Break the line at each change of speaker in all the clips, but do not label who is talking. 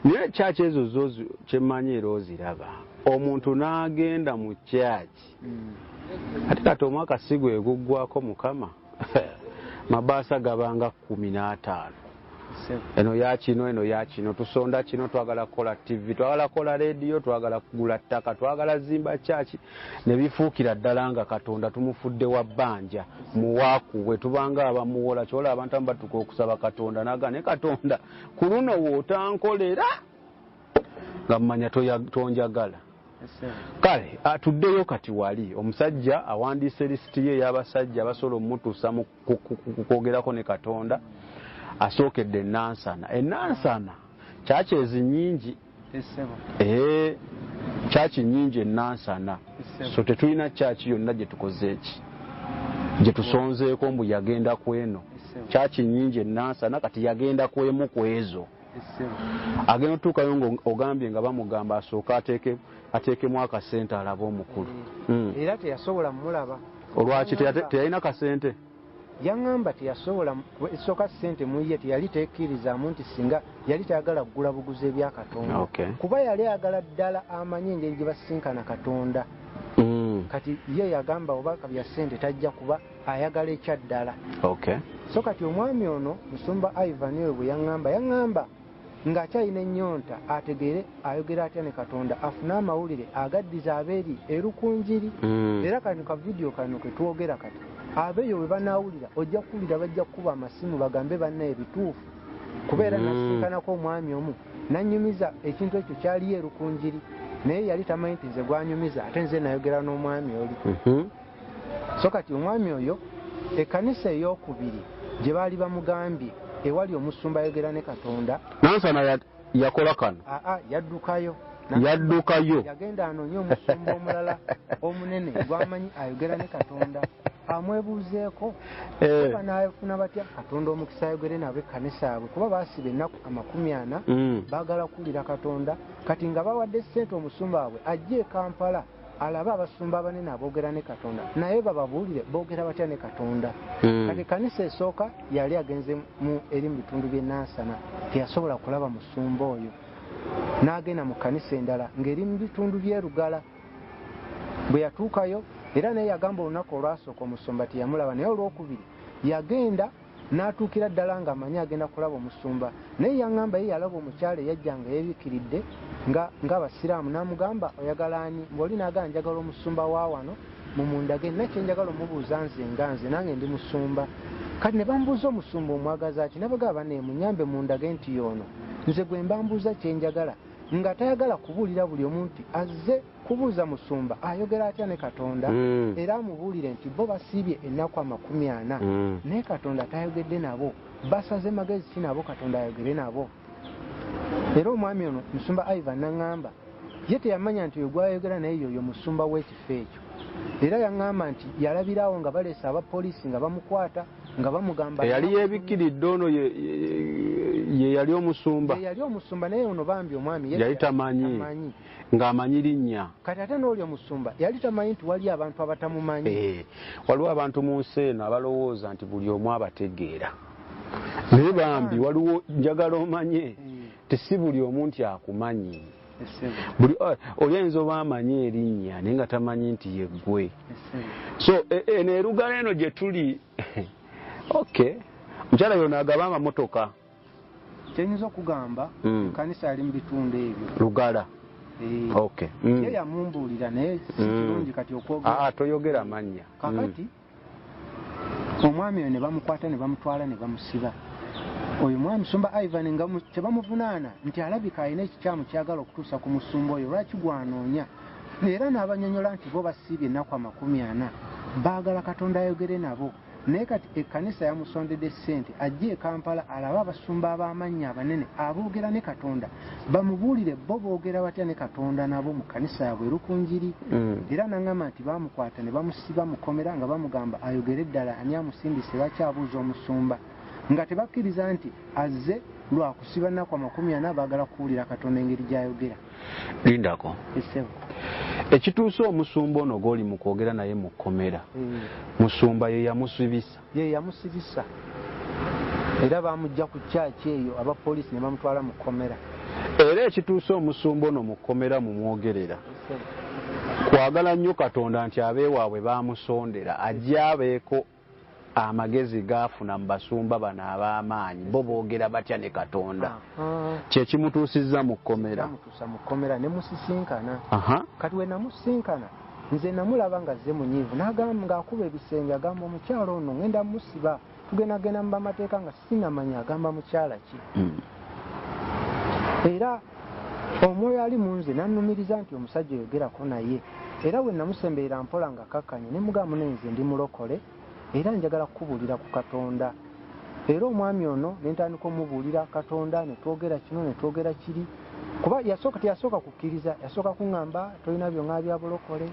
Naye church ezo zo kyemmanyi era oziraba, omuntu n'agenda mu church, ate kati omwaka si gwe guggwako, Mukama, mabaasa gabanga 15. Eno ya kino, eno ya kino, tusonda kino, twagala kukola TV, twagala kukola rediyo, twagala kugula ttaka, twagala zimba church, ne bifuukira ddala nga Katonda tumufudde wa bbanja, muwaakuwe, tubanga abamuwola. Kyola abantu abamu batuuka okusaba Katonda naga ne Katonda ku luno w'otankolera nga mmanya tonjagala. Kale atuddeyo kati wali omusajja awandiise lisiti ye ey'abasajja abasobola omutuusa mu kwogerako ne Katonda. Asookedde Enansana. Enansana church ezi nnyingi, church nnyingi Enansana, so tetulina church yonna gye tukoze eki gye tusonzeeko mbu yagenda ku eno. Church nnyingi Enansana, kati yagenda ku emu ku ezo. Agenda otuukayo nga ogambye nga bamugamba asooke ateekemu akasente alabe omukulu.
Era teyasobola mulaba.
Olwaki teyalina kasente?
Yaŋŋamba teyasobola esooka ssente muye teyali tekkirizaamu nti singa yali tayagala kugula buguzi ebya Katonda, kuba yali ayagala ddala amanye engeri gye basinkana Katonda. Kati ye yagamba oba bya ssente tajja, kuba ayagala ekyaddala. So kati omwami ono musumba Ivan oyo bwe yaŋŋamba, yaŋŋamba ng'akyalina ennyonta ategeere ayogera atya ne Katonda, afune amawulire agaddiza abeeri Erukunjiri. Era kano ka vidiyo kano ke twogera kati, abeeyo bwe banaawulira, ojja kuwulira bajja kukuba amasimu bagambe banna ebituufu, kubeera nasinkanako omwami omu nannyumiza ekintu ekyo kyaliyo Erukunjiri, naye yali tamanyi nti nze gwanyumiza, ate nze nayogera n'omwami oli. So kati omwami oyo ekkanisa ey'okubiri gye baali bamugambye ewali omusumba ayogera ne Katonda.
Nansana yakola kano?
Aa, yaddukayo.
Yaddukayo.
Yagenda anoonye omusumba omulala omunene gwamanyi ayogera ne Katonda, amwebuuzeeko banaafuna batya Katonda omukisa ayogere nabo ekkanisa yaabwe, kuba baasiba ennaku 40, baagala kuwulira Katonda. Kati nga bawadde ssente omusumba waabwe ajje e Kampala alabe abasumba abanene aboogera ne Katonda, naye bababuulire boogera batya ne Katonda. Kati ekkanisa esooka yali agenze eri mu bitundu by'e Nansana, teyasobola kulaba musumba oyo, n'agenda mu kkanisa endala ng'eri mu bitundu by'e Lugala. Bwe yatuukayo era naye yagamba olunaku olwasooka omusumba teyamulaba, naye olwokubiri yagenda n'atuukira ddala ng'amanyi agenda kulaba omusumba. Naye yaŋŋamba ye yalaba omukyala eyajja nga yeebikiridde ng'abasiraamu, n'amugamba, "Oyagala ani?" Ng'oli n'agamba, "Njagala omusumba wa wano, mumundage nina kyenjagala omubuuza, nze nga nze nange ndi musumba." Kati ne bamubuuza, "Omusumba omwagaza ki?" Nabagamba, "Bannaye, munyambe mundage nti y'ono nze gwe mbambuuza kyenjagala," nga tayagala kubuulira buli omu nti azze kubuuza musumba ayogera atya ne Katonda, era amubuulire nti bo basiibye ennaku 40, naye Katonda tayogedde nabo, basaze magezi ki nabo Katonda ayogere nabo. Era omwami ono musumba Ivan naŋŋamba ye teyamanya nti oyo gwayogera naye yoyo musumba w'ekifo ekyo. Era yaŋŋamba nti yalabirawo nga baleese abapoliisi nga bamukwata nga bamugamba.
Eyali yeebikkiridde ono ye yali omusumba?
Ye yali omusumba, naye ono bambi omwami
yali tamanyi, ng'amanyi linnya.
Kati ate n'oli omusumba yali tamanyi nti wali abantu abatamumanyi.
Waliwo abantu mu nsi eno abalowooza nti buli omu abategeera, naye bambi waliwo, njagala omanye ti si buli omu nti akumanyi. Buli oli ayinza oba amanyi erinnya naye nga tamanyi nti yeggwe. So eno erugala eno gye tuli, okay, mukyala yono agaba amamotoka.
Kyenyinza okugamba, ekkanisa yali mu bitundu ebyo.
Lugala.
Ye yamumbuulira, naye si kirungi kati okwogera.
Toyogera mannya.
Kakati omwami oyo ne bamukwata ne bamutwala ne bamusiba. Oyo mwami musumba Ivan nga tebamuvunaana nti alabika alina ekikyamu kyagala okutuusa ku musumba oyo, lwaki gwanoonya? Era n'abanyonyola nti bo basiibye ennaku 40, baagala Katonda ayogere nabo, naye kati ekkanisa yamusondedde ssente ajje e Kampala alabe abasumba ab'amannya abanene aboogera ne Katonda, bamubuulire bo boogera batya ne Katonda nabo mu kkanisa yaabwe Erukunjiri. Era naŋŋamba nti bamukwata ne bamusiba mukomera nga bamugamba ayogere ddala ani amusindise, lwaki abuuza omusumba, nga tebakkiriza nti azze lwakusiba nnaku 40, baagala kuwulira Katonda engeri gy'ayogera.
Lindako.
Essebo.
Ekituusa omusumba ono gw'oli mu kwogera naye mu kkomera, musumba ye yamusibisa?
Ye yamusibisa, era bamugja ku kyaki eyo abapoliisi ne bamutwala mu kkomera.
Era ekituusa omusumba ono mu kkomera mumwogerera kwagala nnyo Katonda nti abeewaabwe baamusondera ajje abeeko amagezi gaafuna mu basumba bano ab'amaanyi, bo boogera batya ne Katonda. Kyekimutuusizza mu kkomera.
Kyamutuusa mu kkomera ne musisinkana. Kati we namusisinkana nze namulaba nga azze munyiivu, n'agamba ng'akuba ebisenge, agamba omukyala ono ngenda musiba, tugendagenda mu bamateeka nga sinamanya agamba mukyala ki. Era omwoyo ali mu nze n'annumiriza nti omusajja oyogerako naye. Era we namusemberera mpola nga kakkanye ne mugamba nze ndi mulokole era njagala kukubuulira ku Katonda. Era omwami ono ne ntandika omubuulira Katonda, ne twogera kino ne twogera kiri. Kuba teyasooka kukkiriza, yasooka kuŋŋamba tolina byonna bya bulokole.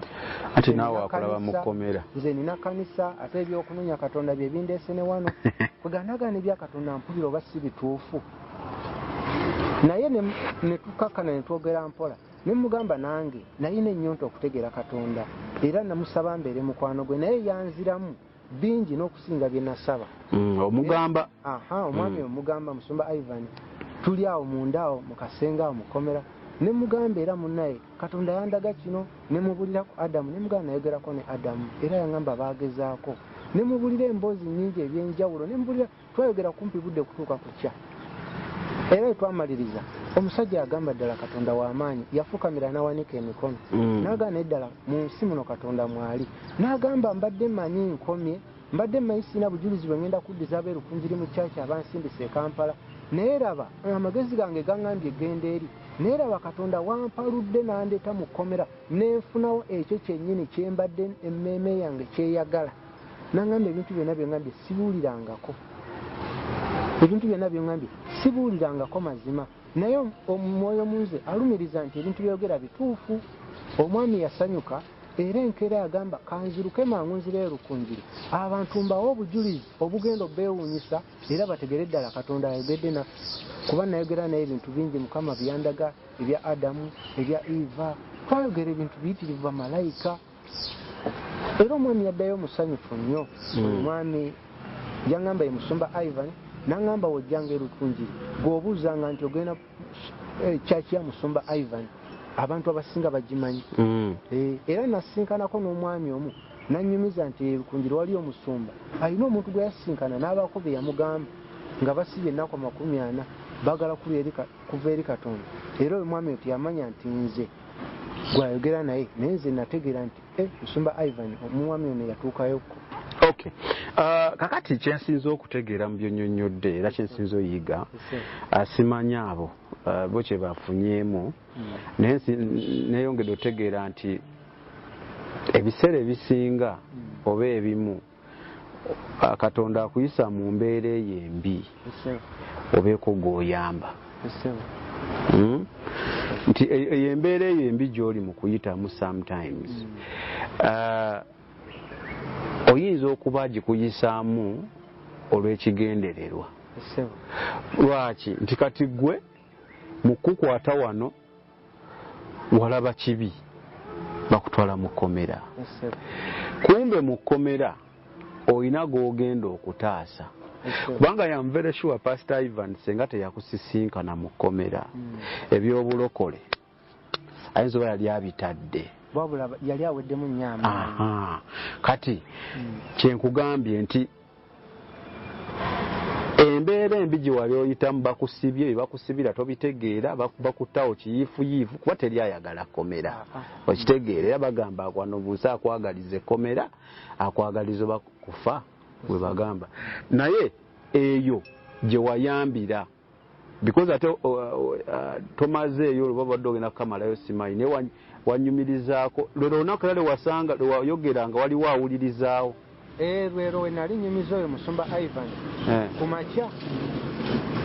Ate naawe akulaba mu kkomera.
Nze nina kkanisa, ate ebyokunoonya Katonda bye bindeese ne wano. Kweganagaana ebya Katonda mpulira oba si bituufu. Naye ne tukakkana ne twogera mpola. Ne mugamba nange nalina ennyonta okutegeera Katonda era namusaba mbeere mukwano gwe, naye yanziramu bingi n'okusinga bye nasaba.
Omugamba?
Omwami omugamba musumba Ivan, tuli awo munda awo mu kasenge awo mu kkomera. Ne mugamba era munnaye Katonda yandaga kino, ne mubulira ku Adamu, ne mugamba nayogerako ne Adamu era yangamba baagezaako. Ne mubulira emboozi nnyingi ebyenjawulo, ne mubulira twayogera kumpi budde kutuuka ku kya. Era twamaliriza omusajja yagamba ddala Katonda w'amaanyi, yafukamira n'awanika emikono. N'agaana eddala mu nsi muno Katonda mwali. N'agamba mbadde mmanyi nkomye, mbadde mmanyi sirina bujulizi bwe ngenda kuddiza abeerukunjiri mu kyaki abansindise e Kampala. Naye raba amagezi gange gaŋŋambye genda eri. Naye raba Katonda wampaludde n'andeeta mu kkomera ne nfunawo ekyo kyennyini kye mbadde emmeeme yange kyeyagala. N'aŋŋamba ebintu byonna bye ŋŋambye sibuulirangako. Ebintu byonna bye ŋŋambye sibuulirangako mazima. Naye omwoyo mu nze alumiriza nti ebintu byogera bituufu. Omwami yasanyuka era enkeera yagamba kanziruke mangu nzireyo Rukunjiri, abantu mbawe obujulizi obugenda obbeewuunyisa era bategere ddala Katonda ayogedde naffe. Kuba nayogera naye ebintu bingi Mukama byandaga, ebya Adamu, ebya Eva, twayogera ebintu biyitirivu, bamalayika. Era omwami yaddayo musanyufu nnyo. Omwami yaŋŋamba ye musumba Ivan, n'aŋŋamba wojjanga e Rukunjiri gw'obuuzanga nti ogenda kyaki ya musumba Ivan, abantu abasinga bagimanyi. Era nasinkanako n'omwami omu n'annyumiza nti e Rukunjiri waliyo omusumba alina omuntu gwe yasinkana n'abaako bye yamugamba nga basibye ennaku 40 baagala kuva eri Katonda. Era oyo omwami oyo teyamanya nti nze gwayogera naye, naye nze nategeera nti musumba Ivan omwami ono yatuukayokko.
Okay. Kakati kyensinza okutegeera mu byonnyonnyodde era kyensinza oyiga, simanya abo bo kye bafunyeemu, naye neeyongedde otegeera nti ebiseera ebisinga oba ebimu Katonda akuyisa mu mbeera eyo embi obeeko gw'oyamba. Nti eyo embeera eyo embi gy'oli mu kuyitamu sometimes oyinza okuba gikuyisaamu olw'ekigendererwa. Lwaki? Nti kati ggwe mu kukwata wano walaba kibi, bakutwala mu kkomera. Kumbe mu kkomera olina gw'ogenda okutaasa. Kubanga I am very sure Pastor Ivan senga teyakusisinkana mu kkomera, eby'obulokole ayinza oba yali abitadde.
Wabula yali aweddemu nnyo amaanyi.
Kati kyenkugambye nti embeera embi gye wali oyitamu, bakusibye, bye bakusibira tobitegeera, bakuttawo kiyiifuyiifu kuba teri ayagala kkomera. Okitegeera? Era bagamba wano mu nsi akwagaliza ekkomera, akwagaliza oba kufa, bwe bagamba. Naye eyo gye wayambira, because ate tomazeeyo olwo babadde ogenda kukamalayo simanyi, naye wanyumirizaako lwero olunaku era lwewasanga lwewayogera nga waliwo awulirizaawo.
Lwero we nali nyumiza oyo musumba Ivan ku makya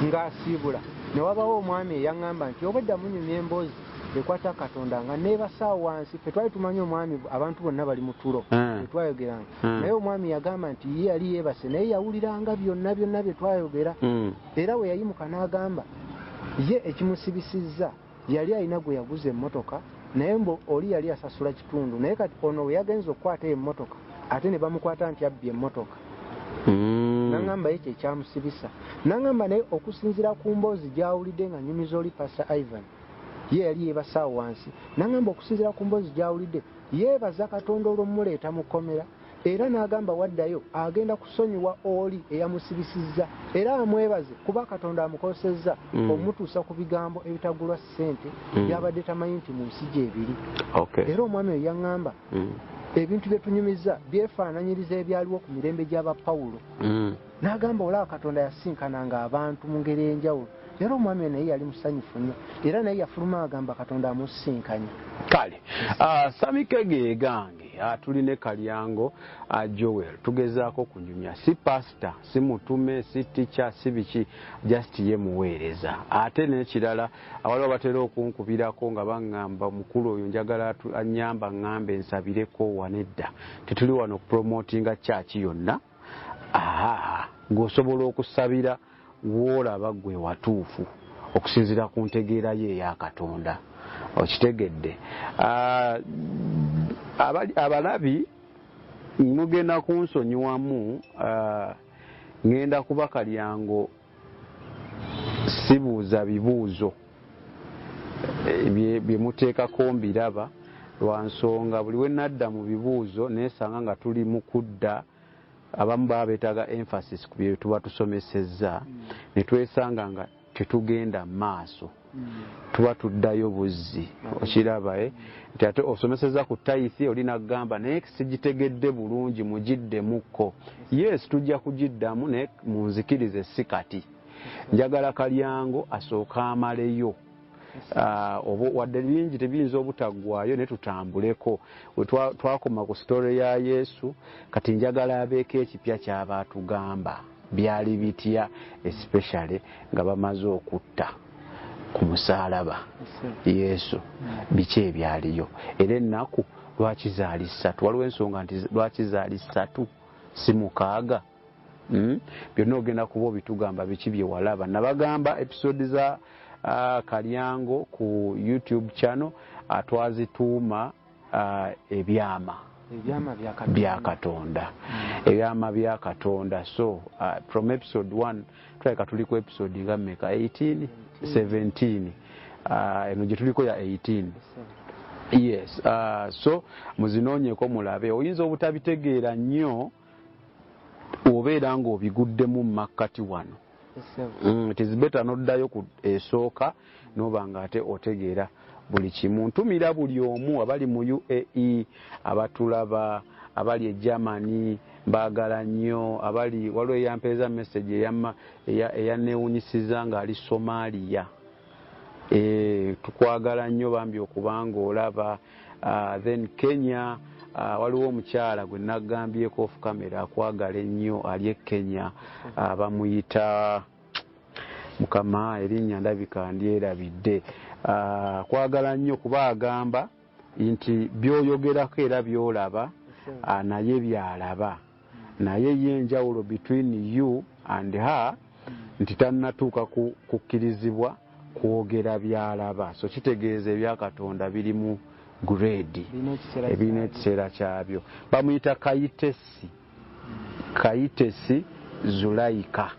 ng'asiibula, ne wabawo omwami eyaŋŋamba nti obwedda munyumya emboozi ekwata Katonda nga neebasaawo wansi. Ffe twali tumanyi omwami abantu bonna bali mu tulo twayogeranga, naye omwami yagamba nti ye yali yeebase naye yawuliranga byonna byonna bye twayogera. Era we yayimuka n'agamba ye ekimusibisizza yali alina gwe yaguza emmotoka, naye mbu oli yali asasula kitundu, naye kati ono we yagenze okukwata emmotoka ate ne bamukwata nti abbye emmotoka. N'aŋŋamba N'aŋŋamba ye kyekyamusibisa. N'aŋŋamba naye okusinziira ku mboozi gy'awulidde nga nyumiza oli Pastor Ivan, ye yali yeebasaawo wansi, n'aŋŋamba okusinziira ku mboozi gy'awulidde yeebaza Katonda olw'omuleeta mu kkomera, era n'agamba waddayo agenda kusonyiwa oli eyamusibisizza era amwebaze kuba Katonda amukozesezza omutuusa ku bigambo ebitagulwa ssente by'abadde tamanyi nti mu nsi gyebiri. Era omwami oyo yaŋŋamba ebintu bye tunyumiza byefaananyiriza ebyaliwo ku mirembe gy'aba Pawulo. N'agamba olaba Katonda yasinkananga abantu mu ngeri ey'enjawulo. Era omwami oyo naye yali musanyufu nnyo, era naye yafuluma agamba Katonda amusisinkanye.
Kale Samike geegange tuli ne Kalyango Joel, tugezaako kunyumya, si pastor, si mutume, si teacher, si biki, just ye muweereza. Ate n'ekirala waliwo batera okunkubirako nga baŋŋamba mukulu oyo njagala annyamba ŋŋambe nsabireko wanedda. Tetuli wano kupromotinga church yonna. Ng'osobola okusabira woolaba gwe watuufu okusinziira ku ntegeera ye eya Katonda. Okitegedde. Abalabi mugenda kunsonyiwamu, ŋŋenda kuba Kalyango sibuuza bibuuzo bye muteekako mbiraba lwa nsonga buli we nadda mu bibuuzo neesanga nga tuli mu kudda. Abamu baba beetaaga emphasis ku bye tuba tusomesezza, ne twesanga nga tetugenda maaso, tuba tuddayo buzzi. Okiraba nti ate osomesezza ku tithe oli n'agamba naye sigitegedde bulungi mugiddemukko. Yes, tujja kugiddamu naye munzikirize si kati. Njagala Kalyango asooke amaleyo. Wadde bingi tebiyinza obutaggwaayo naye tutambuleko. Twakoma ku story ya Yesu, kati njagala abeeko ekipya ky'aba atugamba byali bitya, especially nga bamaze okutta ku musaalaba Yesu, biki ebyaliyo, era ennaku lwaki zaali ssatu? Waliwo ensonga nti lwaki zaali ssatu si mukaaga? Byonna ogenda kuba obitugamba biki bye walaba. Nabagamba episode za Kalyango ku YouTube channel twazituuma ebyama bya Katonda, ebyama bya Katonda. So from episode 1 tulabika tuli ku episode nga mmeka, 18 17, eno gye tuliko ya 18. Yes, so muzinoonyeko mulabe. Oyinza obutabitegeera nnyo obeera ng'obiguddemu mu makkati wano. It is better n'oddayo ku esooka n'oba nga ate otegeera buli kimu. Ntumira buli omu abali mu UAE, abatulaba, abali e Germany, mbaagala nnyo, abali waliwo eyampeereza message eyanneewunyisiza ng'ali Somalia. Tukwagala nnyo bambi okubanga olaba. Then Kenya, waliwo omukyala gwe nagambyeko off camera akwagala ennyo ali e Kenya, bamuyita Mukama erinnya ndabika ndyerabidde. Kwagala nnyo kuba agamba nti by'oyogerako era by'olaba, naye by'alaba, naye ye enjawulo between you and her nti tannatuuka kukkirizibwa kwogera by'alaba. So kitegeeza ebya Katonda biri mu grade ebirina ekiseera kyabyo. Bamuyita Kayitesi Zulaika,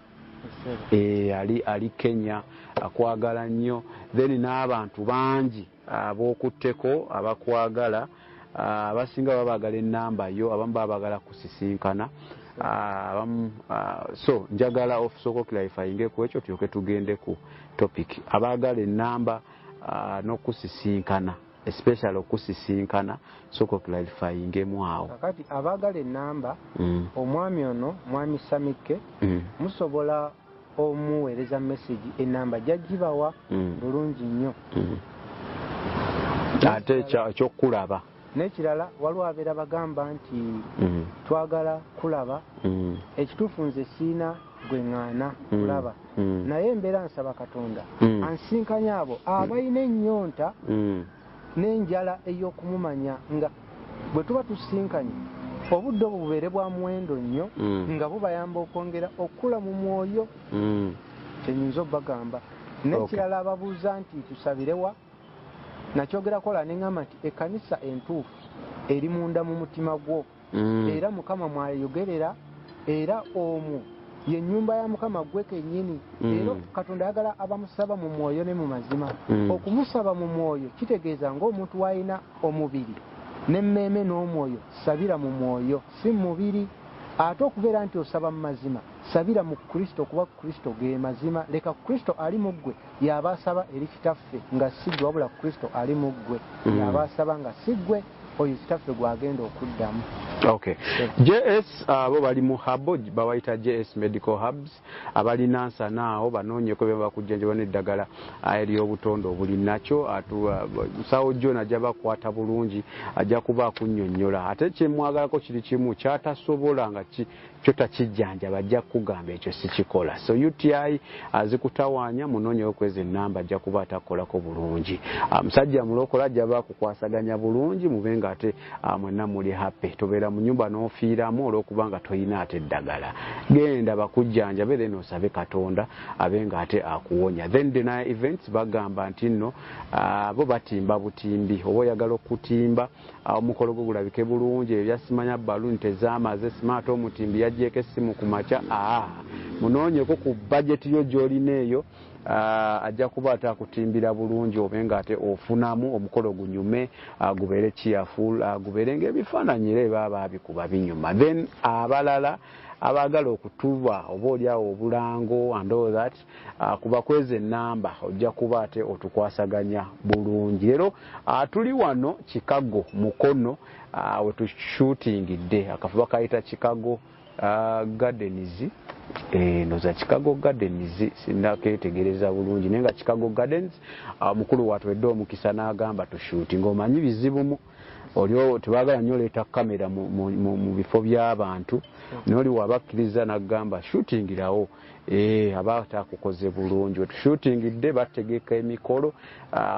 ali Kenya, akwagala nnyo. Then n'abantu bangi ab'okutteko abakwagala, abasinga baba baagala ennamba yo, abamu baba baagala kusisinkana, abamu. So njagala osooka oclarifyinge ku ekyo tulyoke tugende ku topic. Abaagala ennamba n'okusisinkana, especially okusisinkana, sooka oclarifyingemu awo.
Kakati abaagala ennamba, omwami ono mwami Samike, musobola omuweereza message, ennamba jajjibawa bulungi nnyo.
Ate ekyokulaba
N'ekirala waliwo abeera bagamba nti twagala kulaba. Ekituufu nze siina gwe ŋŋaana kulaba, naye embeera nsaba Katonda ansinkanye abo abalina ennyonta n'enjala ey'okumumanya, nga bwe tuba tusinkanye obudde obwo bubeere bwa muwendo nnyo, nga bubayamba okwongera okukula mu mwoyo. Kyenyinza obbagamba. N'ekirala ababuuza nti tusabirewa, nakyogerako la neŋŋamba nti ekkanisa entuufu eri munda mu mutima gwo, era Mukama mwayogerera, era omwo Ye nnyumba ya Mukama gwe kennyini. Leero Katonda ayagala abamusaba mu mwoyo ne mu mazima. Okumusaba mu mwoyo kitegeeza ng'omuntu w'alina omubiri n'emmeeme n'omwoyo, sabira mu mwoyo si mu mubiri. Ate okubeera nti osaba mu mazima, sabira mu Kristo, kuba Kristo ge mazima. Leka Kristo ali mu ggwe y'aba asaba eri Kitaffe nga si ggwe, wabula Kristo ali mu ggwe y'aba asaba nga si ggwe, oyo Kitaffe gw'agenda okuddamu.
Okay. JS abo bali mu habo babayita JS Medical Hubs, abalina nsana awo banoonyeko bye bakujjanjaba n'eddagala ery'obutonde obuli nakyo. Musawo John ajja bakwata bulungi, ajja kuba akunnyonnyola. Ate kyemwagalako kiri kimu kyatasobola nga kyo takijjanjaba, ajja kukugamba ekyo sikikola. So UTI azikutawaanya, munoonyewo kweza ennamba, ajja kuba atakolako bulungi. Musajja mulokola, ajja ba kukwasaganya bulungi, mube nga ate mwenna muli happy. Tobeera mu nyumba n'ofiiramu olw'okuba nga toyina ate eddagala. Genda bakujjanjabe, then osabe Katonda abe nga ate akuwonya. Then Deny Events bagamba nti nno bo batimba butimbi. Oba oyagala okutimba omukolo gwo gulabike bulungi, ebya simanya balloon tezaamaze, smart omutimbi yagyeko essimu ku makya, munoonyeko ku budget yo gy'olina eyo, ajja kuba ate akutimbira bulungi, obe nga ate ofunamu omukolo gunyume, gubeere cheerful, gubeere ng'ebifaananyi era ebaba baabikuba binyuma. Then abalala abaagala okutuba oba oli awo obulango and all that, kuba kweza ennamba, ojja kuba ate otukwasaganya bulungi. Leero tuli wano Chicago Mukono, we tushutingidde akafuba kayita Chicago Gardens, ndowooza Chicago Gardens, sinnakeetegereza bulungi, naye nga Chicago Gardens. Mukulu watwedde omukisa n'agamba tushutinga. Omanyi bizibumu oli tebaagala nnyo oleeta kamera mu bifo by'abantu, naye oli wabakkiriza n'agamba shootingirawo, aba atakukoze bulungi. Wetushutingidde bategeka emikolo,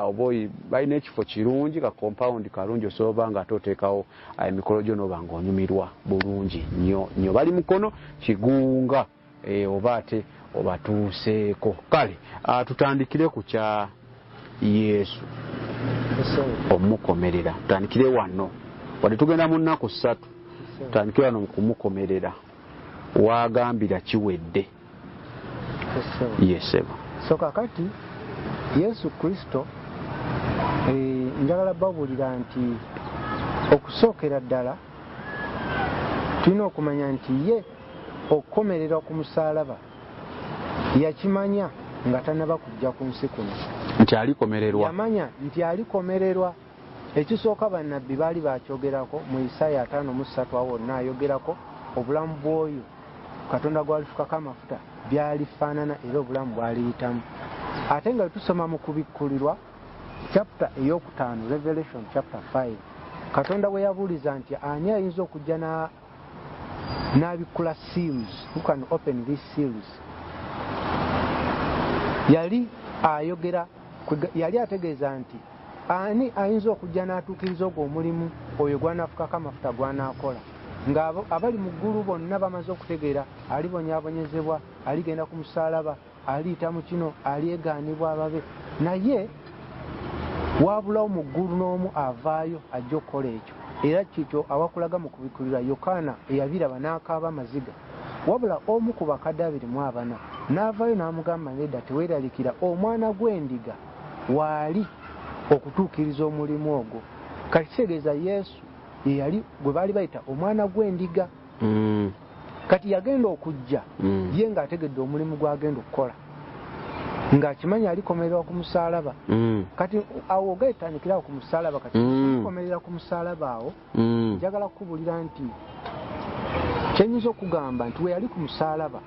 oba balina ekifo kirungi, ka compound kalungi, osobola nga ate oteekawo emikolo gyo n'oba ng'onyumirwa bulungi nnyo nnyo. Bali Mukono Kigunga, oba ate obatuuseeko. Kale tutandikire ku kya Yesu omukomerera, tutandikire wano wadde tugenda mu nnaku 3, tutandikire wano kumukomerera wagambira kiwedde. Yesebo.
So kakati Yesu Kristo, njagala babuulira nti okusookera ddala tulina okumanya nti ye okukomerera ku musaalaba yakimanya nga tannaba kujja ku nsi kuno.
Nti alikomererwa.
Yamanya nti alikomererwa. Ekisooka bannabbi baali bakyogerako mu Isaaya 53, awo wonna ayogerako obulamu bw'oyo Katonda gw'alifukako amafuta byalifaanana era obulamu bwaliyitamu. Ate nga tusoma mu Kubikkulirwa chapter 5, Revelation chapter 5, Katonda bwe yabuuliza nti ani ayinza okujja n'abikkula seals, who can open these seals, yali ayogera, yali ategeeza nti ani ayinza okujja n'atuukiriza ogwo omulimu oyo gw'anaafukako amafuta gw'anaakola, nga abali mu ggulu bonna bamaze okutegeera alibonyaabonyezebwa, aligenda ku musaalaba, aliyita mu kino, alyegaanibwa ababe, naye waabulawo mu ggulu n'omu avaayo ajja okukola ekyo. Era kikyo awakulaga mu Kubikkulirwa Yokaana eyabiraba n'akaaba amaziga. Wabula omu ku bakadde 24 n'avaayo n'amugamba, nedda, teweeraliikira, omwana gw'endiga waali okutuukiriza omulimu ogwo. Kati kitegeeza Yesu ye yali gwe baali bayita omwana gw'endiga. Kati yagenda okujja ye ng'ategedde omulimu gw'agenda okukola, ng'akimanyi alikomererwa ku musaalaba. Kati awo ogaetandikirawo ku musaalaba, kati okukomerera ku musaalaba awo, njagala kukubuulira nti kyenyinza okugamba nti we yali ku musaalaba,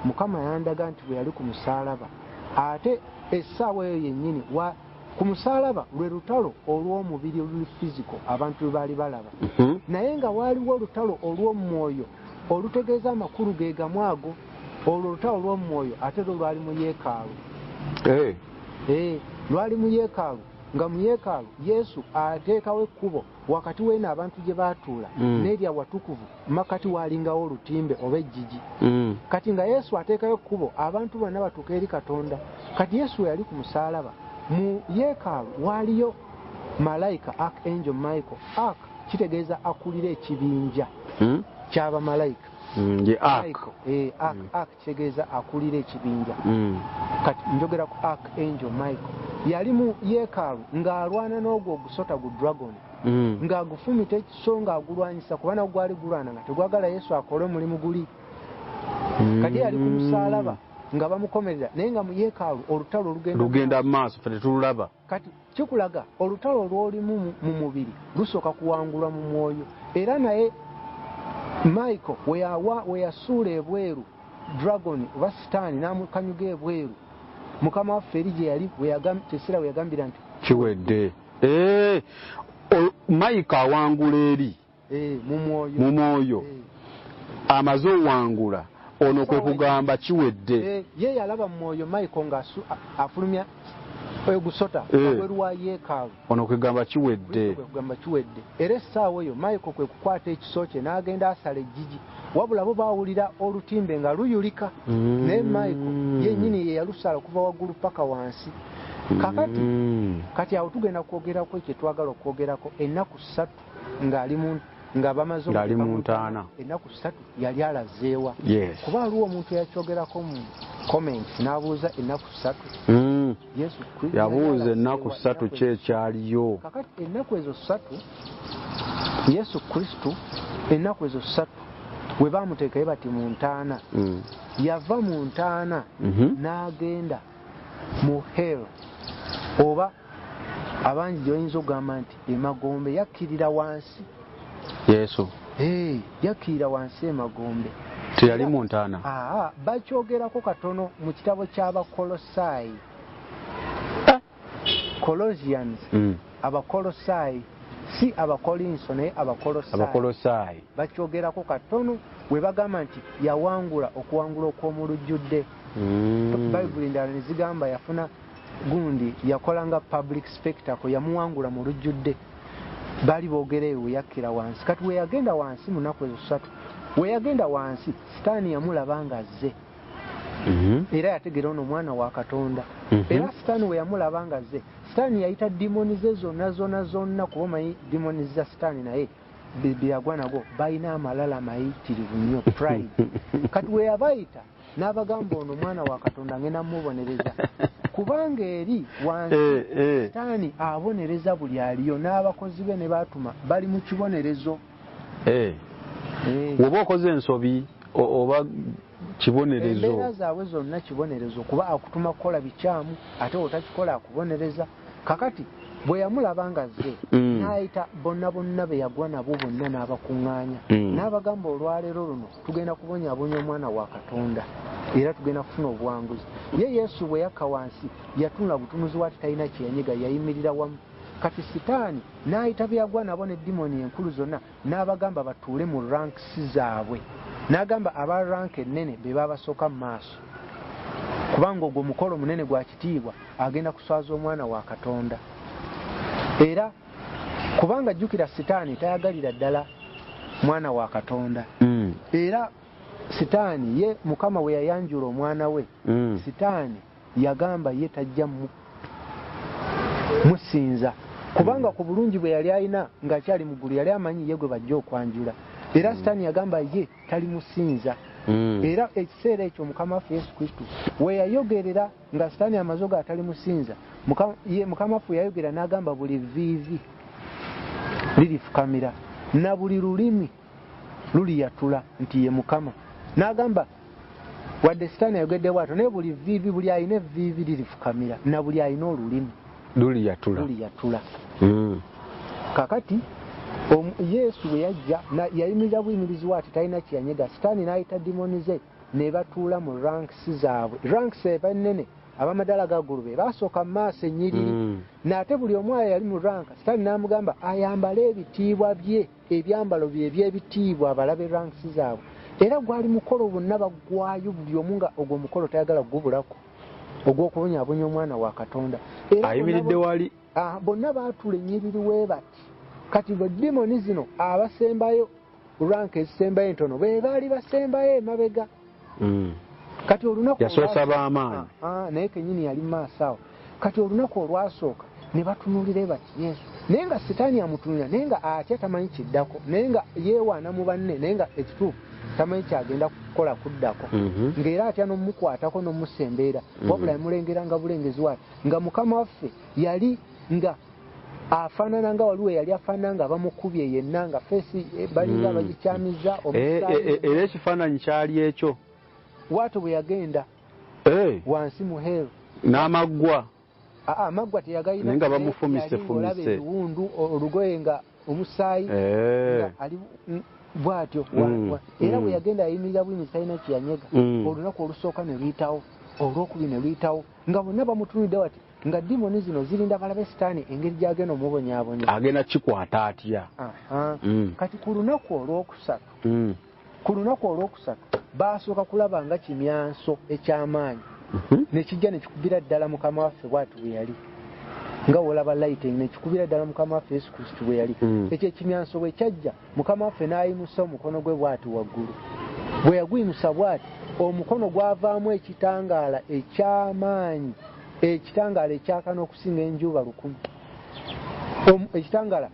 Mukama yandaga nti bwe yali ku musaalaba, ate essaawa eyo yennyini ku musaalaba lwe lutalo olw'omubiri oluli physical abantu lwe baali balaba, naye nga waaliwo olutalo olw'omwoyo olutegeeza amakulu ge gamu ago. Olwo olutalo olw'omwoyo ate lwo lwali mu yeekaalu. Lwali mu yeekaalu, nga mu yeekaalu Yesu ateekawo ekkubo wakati weeno abantu gye baatuula n'eri awatukuvu, makati waalingawo olutimbe oba ejjigi. Kati nga Yesu ateekawo ekkubo abantu bonna batuuke eri Katonda. Kati Yesu we yali ku musaalaba mu yeekaalu waaliyo malayika Archangel Michael. Arch kitegeeza akulira ekibinja ky'abamalayika.
Ye
Michael, ark kitegeeza akulira ekibinja. Kati njogera ku Archangel Michael, yali mu yeekaalu ng'alwana n'ogwo ogusota gu dragon, ng'agufumita ekiso ng'agulwanyisa, kuba nagwo gwali gulwana nga tegwagala Yesu akole omulimu guli. Kati yali ku musaalaba nga bamukomerera, naye nga mu yeekaalu olutalo
lugenda mu maaso, ffe tetululaba.
Kati kikulaga olutalo lw'olimu mu mubiri lusooka kuwangulwa mu mwoyo. Era naye Michael we yasuula ebweru dragon oba sitaani n'amukanyuga ebweru, Mukama waffe eri gye yali ekiseera we yagambira nti
kiwedde. Michael awangula eri
mu
mwoyo, amaze owangula ono kwe kugamba kiwedde.
Ye yalaba mu mwoyo Michael nga afulumya ogusota wabweru wa yeekaalu,
ono kwe kugamba kiwedde.
Era essaawa eyo Michael kwe kukwata ekiso kye n'agenda asala ejjigi, wabula bo baawulira olutimbe nga luyulika, naye Michael yennyini ye yalusala okuva waggulu paka wansi. Kakati kati awo tugenda kwogerako ekyo twagala okwogerako. Ennaku 3 ng'ali nga bamaze
mu ntaana,
ennaku 3 yali alazeewa. Kuba waliwo omuntu eyakyogerako mu comments n'abuuza ennaku 3. Yesu Kristo
yabuuza ennaku 3 ki ekyaliyo.
Kakati ennaku ezo 3 Yesu Kristo ennaku ezo 3 we baamuteekayo bati mu ntaana, yava mu ntaana n'agenda mu hell, oba abangi gye bayinza okugamba nti emagombe. Yakkirira wansi
Yesu,
yakkirira wansi emagombe,
teyali mu ntaana.
Bakyogerako katono mu kitabo ky'Abakolosaayi, Colossians, Abakolosaayi, si Abakolinso naye Abakolosaayi. Bakyogerako katono we bagamba nti yawangula okuwangula okw'omulujjudde. Bayibuli endala ne zigamba yafuna gundi, yakola nga public spectacle, yamuwangula mu lujjudde. Baali boogera eyo we yakkira wansi. Kati we yagenda wansi mu nnaku ezo 3, we yagenda wansi Sitaani yamulaba nga azze, era yategeera ono omwana wa Katonda. Era Sitaani we yamulaba nga azze, Sitaani yayita dimoni ze zonna zonna zonna, kuba omanyi dimoni za Sitaani naye byagwa nago balina amalala mayitirivu nnyo, pride. Kati we yabayita n'abagamba ono omwana wa Katonda ngenda mmubonereza, kubanga eri wansi Sitaani abonereza buli aliyo, n'abakozi be ne baatuma bali mu kibonerezo.
Bw'oba okoze ensobi oba kibonerezo,
embeera zaabwe zonna kibonerezo, kuba akutuma kukola bikyamu ate otakikola akubonereza. Kakati bwe yamulaba nga azze, n'ayita bonna bonna be yagwa nabo bonna n'abakuŋŋaanya, n'abagamba olwaleero luno tugenda kubonyaabonya omwana wa Katonda, era tugenda kufuna obuwanguzi. Ye Yesu bwe yakka wansi yatunula butunuzi bw'ati talina kye yanyiga, yayimirira wamu. Kati Sitaani n'ayita be yagwa nabo ne dimoni enkulu zonna, n'abagamba batuule mu ranks zaabwe, n'agamba aba rank ennene be babasooka mu maaso, kubanga ogwo mukolo munene gwa kitiibwa, agenda kuswaza omwana wa Katonda. Era kubanga jjukira Sitaani tayagalira ddala mwana wa Katonda. Era Sitaani ye Mukama we yayanjula omwana we, Sitaani yagamba ye tajja musinza, kubanga ku bulungi bwe yali alina ng'akyali mu ggulu yali amanyi ye gwe bajja okwanjula. Era Sitaani yagamba ye talimusinza. Era ekiseera ekyo Mukama waffe Yesu Kristo we yayogerera nga Sitaani amaze oga atalimusinza, Mukama waffe yayogera n'agamba buli viivi lirifukamira na buli lulimi luliyatula nti ye Mukama. N'agamba wadde Sitaani ayogedde bw'atyo, naye buli viivi, buli alina evviivi lirifukamira na buli alina olulimi
luliyatula.
Kakati Yesu bwe yajja yayimirira buyimirizi bw'ati talina kye yanyega. Sitaani n'ayita dimoni ze ne batuula mu ranks zaabwe. Ranks eba nnene, ab'amadaala ga ggulu be baasooka mu maaso ennyiriri, n'ate buli omu ayo yali mu rank, Sitaani n'amugamba ayambale ebitiibwa bye, ebyambalo bye eby'ebitiibwa, abalabe ranks zaabwe. Era gwali mukolo bonna baggwayo, buli omu nga ogwo mukolo tayagala gubulako, ogw'okubonyaabonya omwana wa Katonda.
Ayimiridde wali,
bonna baatuula ennyiriri we bati. Kati badimoni zino abasembayo, rank ezisembayo entono, be baali basembayo emabega. Kati olunaku
yasoosa b'amaanyi,
naye kennyini yali mu maaso awo. Kati olunaku olwasooka ne batunuulira bati Yesu. Naye nga Sitaani amutunulira, naye nga atya tamanyi kiddako, naye nga yeewaana mu banne, naye nga ekituufu tamanyi kyagenda kukola kuddako. Ng'era atya n'omukwatako n'omusembeera, wabula yamulengera nga bulengezi waati nga Mukama waffe yali nga afaanana nga waliwo yali afaanana nga bamukubye yenna, nga face balinga bagikyamiza omusaayi.
Era ekifaananyi kyali ekyo.
Bw'atyo bwe yagenda wansi mu hell.
N'amaggwa.
Amaggwa teyagayina.
Naye nga bamufumise.
Ebiwundu, olugoye nga omusaayi nga ali bw'atyo. Era bwe yagenda yayimirira buyimizi talina kye yanyega. Olunaku olusooka ne luyitawo, olwokubiri ne luyitawo, nga bonna bamutunulidde bati nga dimoni zino zirinda balabe Sitaani engeri gy'agenda omubonyaabonya.
Agenda kikwata atya?
Kati ku lunaku olwokusatu, baasooka kulaba nga kimyanso eky'amaanyi ne kijja ne kikubira ddala Mukama waffe bw'ati bwe yali, nga wolaba lighting ne kikubira ddala Mukama waffe Yesu Kristo bwe yali. Ekyo ekimyanso bwe kyajja, Mukama waffe n'ayimusa omukono gwe bw'ati waggulu. Bwe yaguyimusa bw'ati, omukono gwavaamu ekitangaala eky'amaanyi, ekitangaala ekyakana okusinga enjuba 1000. Ekitangaala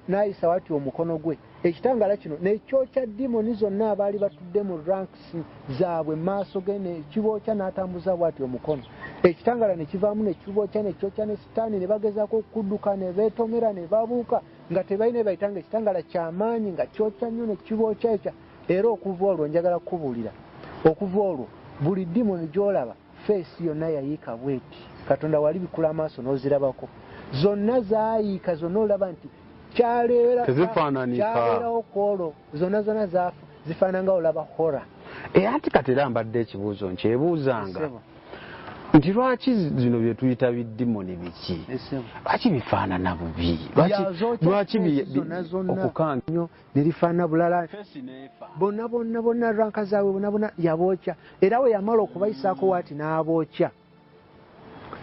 n'ayisa wati omukono gwe. Ekitangaala kino nekyokya dimoni zonna abaali batudde mu ranks zaabwe maaso ge, ne kibookya n'atambuza bw'ati omukono. Ekitangaala ne kivaamu ne kibookya ne kyokya ne Sitaani, ne bagezaako okudduka ne beetomera ne babuuka nga tebalina bayita, nga ekitangaala ky'amaanyi nga kyokya nnyo ne kibookya ekya. Era okuva olwo njagala kukubuulira, okuva olwo buli dimoni gy'olaba face yonna yayiika bweti. Katonda wali bikula amaaso n'ozirabako, zonna zaayiika, zonna olaba nti kyaleerawo kwolwo, zonna zonna zaafa zifaanana nga olaba hora.
Anti kati era mbadde ekibuuzo nkyebuuzanga nti lwaki zino bye tuyita bidimoni biki? Lwaki bifaanana bubi? Lwaki okukanga
nnyo ne lifaanana bulala? Bonna bonna bonna ranka zaabwe bonna bonna yabookya. Era we yamala okubayisaako waati n'abookya,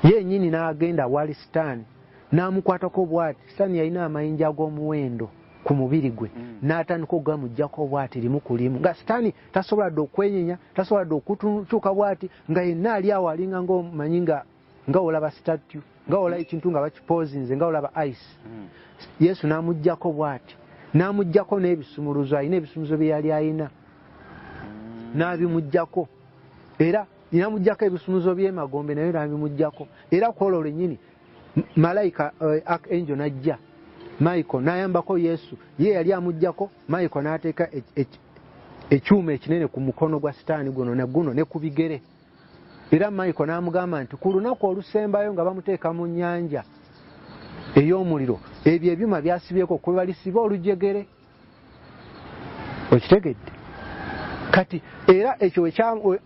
ye nnyini n'agenda wali Sitaani n'amukwatako bw'ati. Sitaani yalina amayinja ag'omuwendo ku mubiri gwe, n'atandika okugamuggyako bw'ati limu ku limu, nga Sitaani tasobola dde okwenyenya, tasobola dde okutuuka bw'ati, nga yenna ali awo alinga ng'omanyi nga olaba statue, nga olaba ekintu nga bakipozinze, nga olaba ice. Yesu n'amuggyako bw'ati, n'amuggyako n'ebisumuluzo, alina ebisumuluzo bye yali alina, n'abimuggyako. Era n'amuggyako ebisumuluzo by'emagombe naye n'abimuggyako. Era ku olwo lwennyini malayika archangel n'ajja, Michael n'ayambako Yesu, ye yali amuggyako. Michael n'ateeka ekyuma ekinene ku mukono gwa Sitaani guno na guno ne ku bigere. Era Michael n'amugamba nti ku lunaku olusembayo nga bamuteeka mu nnyanja ey'omuliro, ebyo ebyuma byasibyeko kwe balisiba olujegere. Okitegedde? Kati era ekyo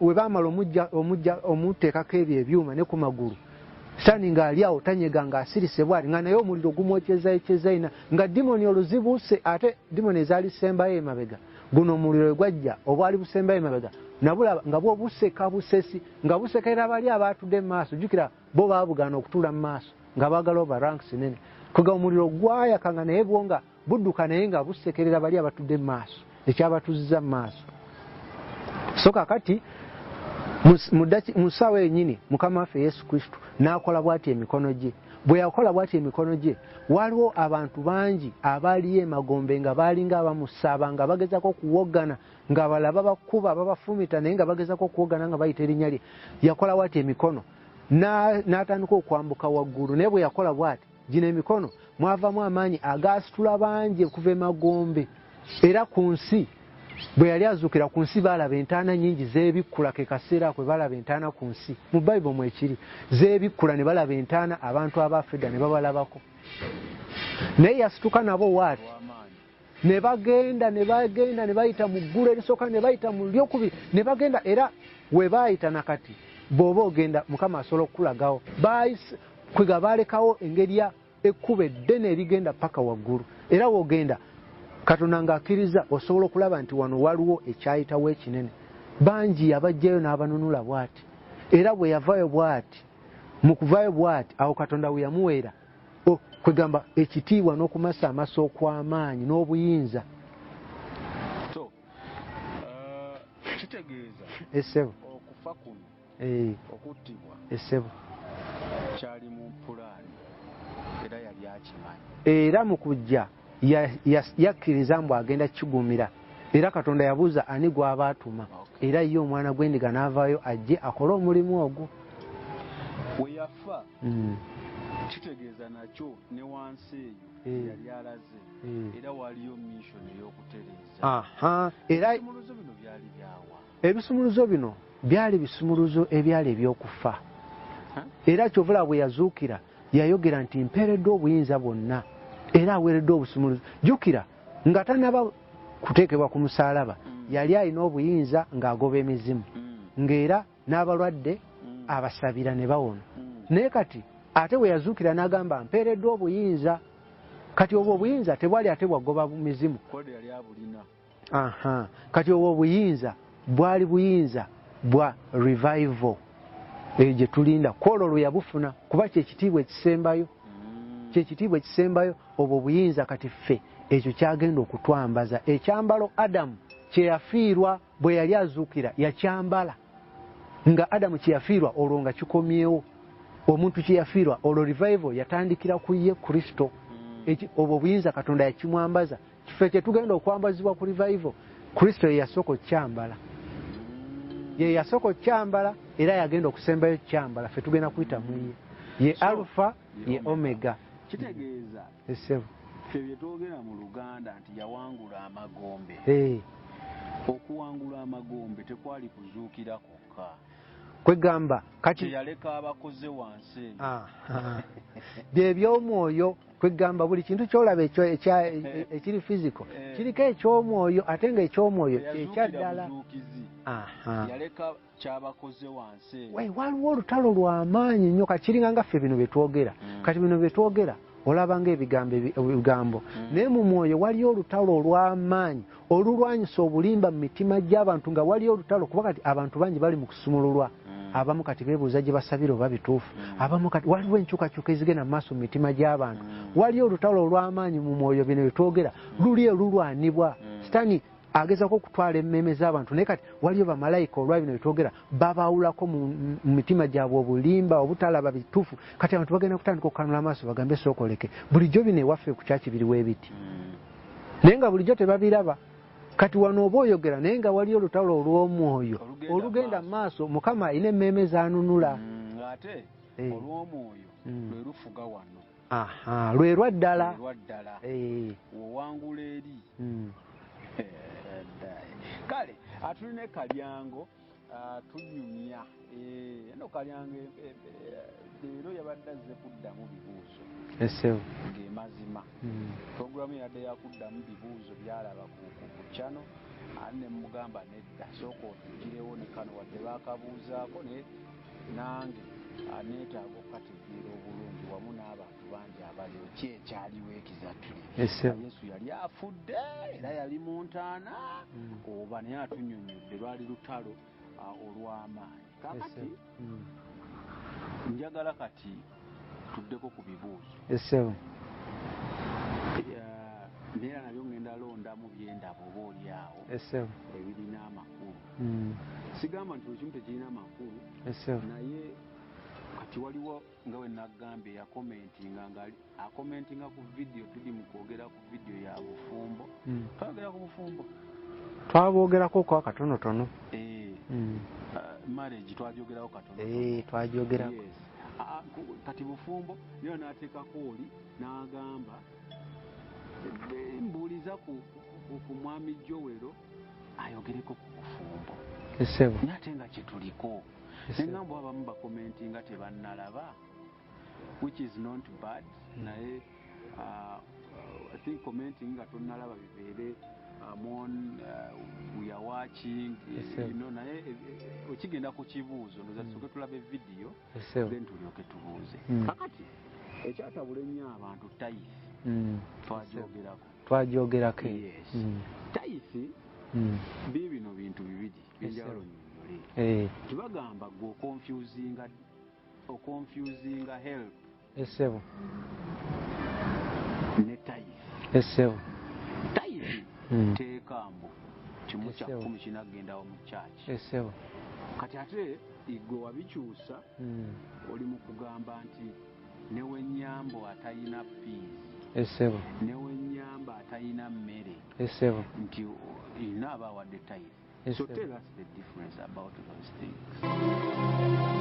we baamala omuteekako ebyo ebyuma ne ku magulu, Sitaani ng'ali awo tanyega, ng'asirise bw'ati, nga naye omuliro gumwokyezayokyeza ina, nga dimoni oluzibuuse. Ate dimoni ezaali sembayo emabega, guno omuliro we gwajja obwali busembayo emabega nabulaba nga bwo buseka busesi, nga busekera bali abaatudde mu maaso. Jjukira bo baabugaana okutuula mu maaso nga baagala oba ranks nene. Kwega omuliro gwayaka nga naye bwo nga budduka, naye nga busekerera bali abatudde mu maaso, ekyabatuuzizza mu maaso. So kakati mu ssaawa yennyini Mukama waffe Yesu Kristo n'akola bw'ati emikono gye. Bwe yakola bw'ati emikono gye, waliwo abantu bangi abaaliyo emagombe nga baalinga abamusaba, nga bagezaako okuwoggana, nga abalala babakuba babafumita, naye nga bagezaako okuwoggana nga bayita erinnya lye. Yakola bw'ati emikono n'atandika okwambuka waggulu. Naye bwe yakola bw'ati gino emikono mwavamu amaanyi agaasitula bangi okuva emagombe. Era ku nsi bwe yali azuukira ku nsi baalaba entaana nnyingi zeebikkula. Ke kaseera ako balaba entaana ku nsi, mu Bayibuli mwekiri, zeebikkula ne balaba entaana, abantu abaafa edda ne babalabako. Naye yasituka nabo waati ne bagenda ne bagenda ne bayita mu ggulu erisooka, ne bayita mu lyokubiri, ne bagenda. Era we baayita nakati bw'oba ogenda Mukama asobola okukulagawo. Kwega baalekawo engeri ya ekkubo eddene erigenda paka waggulu. Era w'ogenda Katonda ng'akkiriza osobola okulaba nti wano waliwo ekyayitawo ekinene. Bangi yabajjayo n'abanunula bw'ati. Era bwe yavaayo bw'ati, mu kuvaayo bw'ati awo Katonda we yamuweera kwegamba ekitiibwa n'okumasa amaso okw'amaanyi n'obuyinza.
Kitegeeza
Essebo
okufa kuno, okuttibwa
essebo
kyali mu pulaani. Era yali akimanyi.
Era mu kujja yakkiriza mbu agenda kigumira. Era Katonda yabuuza ani gw'aba atuma. Era ye omwana gw'endiga n'avaayo ajje akole omulimu ogwo.
We yafa kitegeeza nakyo ne wansi eyo yali alaze, era waliyo mission ey'okutereeza.
Era
ebisumuluzo bino byali byawa?
Ebisumuluzo bino byali bisumuluzo ebyali ebyokufa. Era kyovula bwe yazuukira yayogera nti mpeereddwa obuyinza bwonna, era aweereddwa obusumuluzo. Jjukira nga tannaba kuteekebwa ku musaalaba, yali alina obuyinza ng'agoba emizimu, ng'era n'abalwadde abasabira ne bawona. Naye kati ate bwe yazuukira n'agamba mpeereddwa obuyinza. Kati obwo obuyinza tebwali ate bwagoba mizimu. Kati obwo obuyinza bwali buyinza bwa revival eyo gye tulinda. Kwolwo lwe yabufuna, kuba kyekitiibwa ekisembayo. Kyekitiibwa ekisembayo obwo obuyinza. Kati ffe ekyo kyagenda okutwambaza ekyambalo Adamu kye yafiirwa bwe yali azuukira, yakyambala. Nga Adamu kye yafiirwa olwo nga kikomyewo, omuntu kye yafiirwa olwo revival yatandikira ku ye Kristo. Obwo obuyinza Katonda yakimwambaza. Ffe kye tugenda okwambazibwa ku revival, Kristo ye yasooka okukyambala. Ye yasooka okukyambala era yagenda okusembayo okukyambala. Ffe tugenda kuyita mu ye. Ye Alpha, ye Omega.
Kitegeeza ffe bye twogera mu Luganda nti yawangula amagombe. Okuwangula amagombe tekwali kuzuukira kwokka.
Kwegamba kati
yaleka abakoze wansi.
Bye by'omwoyo. Kwegamba buli kintu ky'olaba ekiri physical kiriko eky'omwoyo, ate nga eky'omwoyo ekyaddala.
Yaleka kyabakoze wansi.
Waliwo olutalo lw'amaanyi nnyo. Kati kiringa nga ffe bino bye twogera. Kati bino bye twogera olaba ng'ebigambo, naye mu mwoyo waliyo olutalo olw'amaanyi olulwanyisa obulimba mu mitima gy'abantu, nga waliyo olutalo kuba kati abantu bangi bali mu kusumululwa. Abamu kati beebuuza gye basabira oba bituufu. Abamu kati waliwo enkyukakyuka ezigenda mu maaso mu mitima gy'abantu. Waliyo olutalo olw'amaanyi mu mwoyo. Bino bye twogera luli olulwanibwa. Sitaani agezaako okutwala emmeeme z'abantu, naye kati waliyo bamalayika olwa bino bye twogera babaawulako mu mitima gyabwe obulimba obutalaba bituufu. Kati abantu bagenda kutandika okukanula amaaso bagambe sooka oleke, bulijjo bino ewaffe ku kyaki biriwo ebiti, naye nga bulijjo tebabiraba. Kati wano oba oyogera naye nga waliyo olutalo olw'omwoyo olugenda mu maaso. Mukama alina emmeeme zanunula.
Ate olw'omwoyo lwe lufuga wano.
Lwe lwa ddala.
Owangula eri. Kale atulina Kalyango tunyumya. Eno Kalyango leero yabadde azze kuddamu bibuuzo. Ng'emazima puroguramu yadde yakuddamu bibuuzo byalaba ku channel, ate ne mugamba nedda, sooka otugirewo ne kano wadde baakabuuzaako, naye nange neetaaga okukategeera obulungi wamu n'abantu bangi abaliwo. Ki ekyaliwo exactly? Yesu yali afudde era yali mu ntaana oba? Naye atunyonnyodde lwali lutalo olw'amaanyi. Kaakati njagala kati tuddeko ku bibuuzo. Naye nabyo ngenda londamu byendaba oba oli awo ebirina amakulu. Sigamba nti buli kimu tekirina amakulu, naye kati waliwo nga we nagambye yakomentinga nga akomentinga ku vidiyo. Tuli mu kwogera ku vidiyo ya bufumbo. Twayogera ku bufumbo.
Twabwogerako kwa katonotono.
Marriage twajogerako katono.
Twajogerako.
Kati bufumbo naye n'ateekako oli n'agamba mbuuliza ku mwami Joel ayogereko ku bufumbo. Naye ate nga kyetuliko neŋŋamba abamu bakomentinga tebannalaba, which is not bad, naye I think commenting nga tonnalaba bibeere we are watching, you know, naye okigenda ku kibuuzo ndoza tusooke tulabe vidiyo, then tulyoke tubuuze. Kakati ekyatabula ennyo abantu, tithe twajogerako.
Twajogerako.
Yes. Tithe biibino bintu bibiri byenjagala onnyonnyole. Tibagamba gwe oconfusinga help ne tithe. Tithe teeka mbu kimu kya 10 kinagendawo mu kyaki. Kati ate igwe wabikyusa, oli mu kugamba nti Ne wenyamba atalina fees,
Essebo.
Ne wenyamba atalina mmere,
Essebo.
Nti ina aba awadde tithe. So
Essebo.
tell us the difference about those things.